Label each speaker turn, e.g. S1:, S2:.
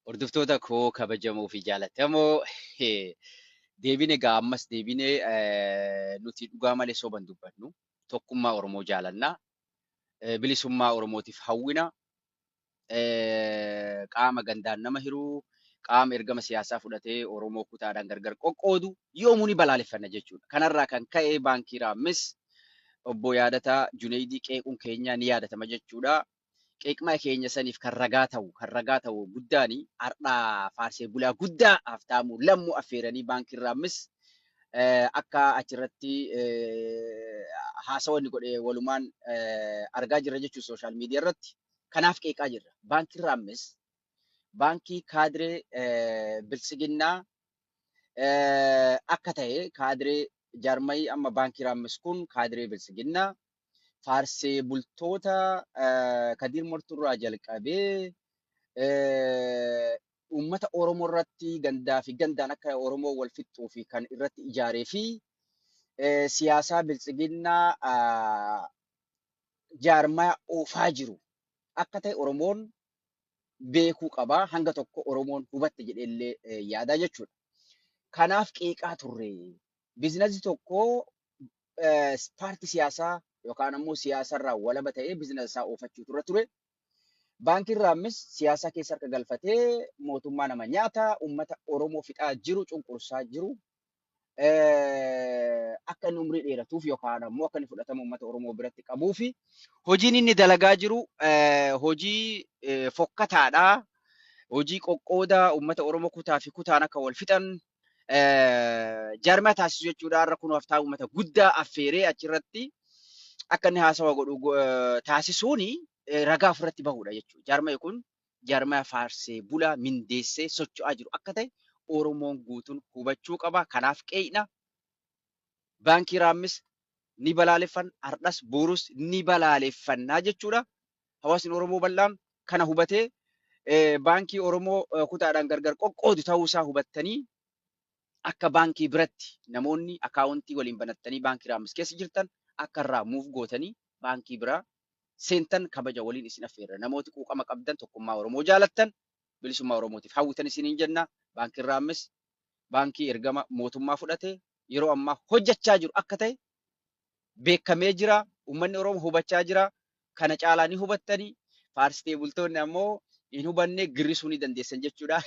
S1: Hordoftoota koo kabajamoo fi jaalatamoo, deebine egaa, ammas deebine. Nuti dhugaa malee soba hin dubbannu. Tokkummaa Oromoo jaalanna. Bilisummaa Oromootiif hawwina. Qaama gandaan nama hiruu, qaama ergama siyaasaa fudhatee Oromoo kutaadhaan gargar qoqqoodu yoomuu ni balaaleffanna jechuudha. Kanarraa kan ka'e baankii Raammis obbo Yaadataa Juneeydii qeequun keenya ni yaadatama jechuudha. Qeeqmaa keenya saniif kan ragaa ta'u guddaani har'aa faarsee bulaa guddaa Haftaamuu Lammuu affeeranii baankii Raammis akka achirratti haasawa inni godhe walumaan argaa jirra jechuudha social media irratti. Kanaaf qeeqaa jirra. Baankiin Raammis baankii kaadiree biltsiginnaa akka ta'e, kaadiree jaarmayii amma baankii Raammis kun kaadiree biltsiginnaa faarsee bultoota Kadiir Morturraa jalqabee uummata Oromoo irratti gandaa fi gandaan akka Oromoo wal fixxuu fi kan irratti ijaaree fi siyaasaa biltsiginnaa jaarmaya oofaa jiru akka ta'e Oromoon beekuu qaba. Hanga tokko Oromoon hubatte jedheellee yaadaa jechuudha. Kanaaf qeeqaa turre. Biizinasii tokko paartii siyaasaa yookaan ammoo siyaasarraa walaba ta'ee biizinasa isaa oofachuu turre ture. Baankiin Raammis siyaasa keessa harka galfatee mootummaa nama nyaata, uummata Oromoo fixaa jiru, cunqursaa jiru, akka inni umrii dheeratuuf yookaan ammoo akka inni fudhatama uummata Oromoo biratti qabuu fi hojiin inni dalagaa jiru hojii fokkataadha. Hojii qoqqooda uummata Oromoo kutaa fi kutaan akka wal fixan jaarmaa taasisu jechuudha. Har'a kun haftaa uummata guddaa affeeree achirratti akka inni haasawa godhu taasisuuni ragaa ofirratti bahudha jechuudha. Jaarmaayi kun jaarmaya faarsee bulaa mindeessee socho'aa jiru akka ta'e Oromoon guutuun hubachuu qaba. Kanaaf qeeyna. Baankii Raammis ni balaaleffanna, har'as borus ni balaaleffannaa jechuudha. Hawaasni Oromoo bal'aan kana hubatee baankii Oromoo kutaadhaan gargar qoqqoodu ta'uusaa hubattanii akka baankii biratti namoonni akaawuntii waliin banattanii baankii Raammis keessa jirtan akka irraa muuf gootanii baankii biraa seentan kabaja waliin isin affeerra. Namooti quuqama qabdan, tokkummaa Oromoo jaalattan, bilisummaa Oromootiif hawwitan isiniin jenna. Baankiin Raammis baankii ergama mootummaa fudhate yeroo ammaa hojjechaa jiru akka ta'e beekamee jira. Uummanni Oromoo hubachaa jira. Kana caalaa ni hubattanii, faarsitee bultoonni ammoo hin hubanne girrisuu ni dandeessan jechuudha.